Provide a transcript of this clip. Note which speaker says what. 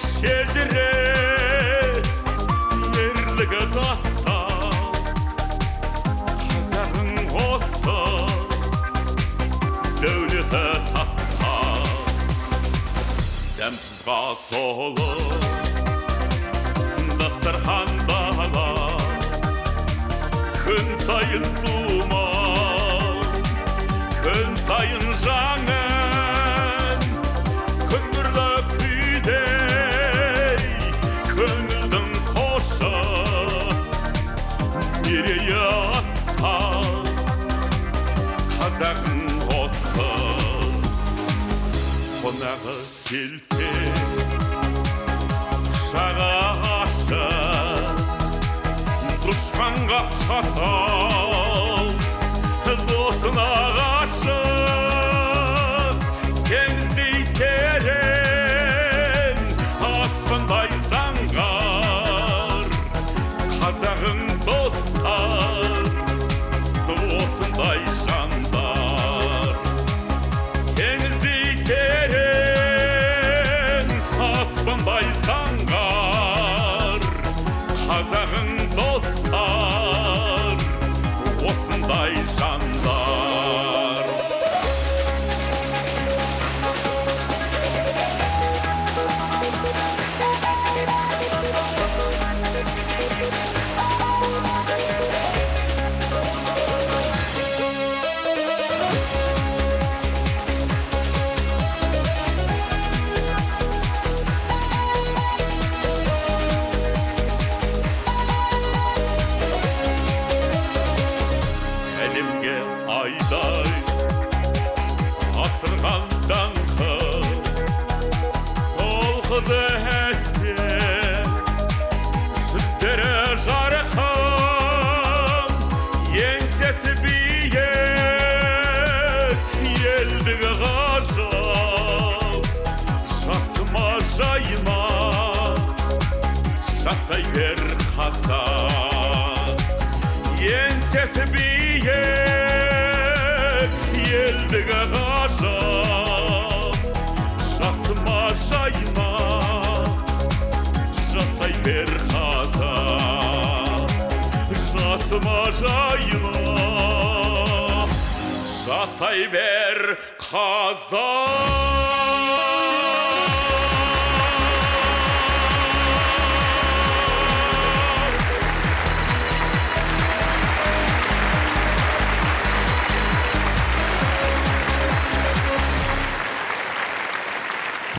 Speaker 1: Шежіре ерлігі дастан, қазағың осы дәулеті тасқан. Дәм тұзға толы дастархан дала, күн сайын думан, күн сайын жаңа, күндірлі күйдей көңілдің қошы, мерейі асқан қазағың осы. Қонағы келсе құшағы ашық, дұшпанға қатал, досына ғашық, теңіздей терең, аспандай заңғар, қазағың достар, осындай жандар. Теңіздей терең, аспандай заңғар, қазағың достар, осындай жандар. Әлемге айдай асырған даңқы, ол қызы әсем, жүздері жарқын, еңсесі биік, елдігі ғажап, жасыма жайна, жасай бер қазақ. Еңсесі биік, елдігі ғажап, жасыма жайна, жасай бер қазақ. Жасыма жайна, жасай бер қазақ.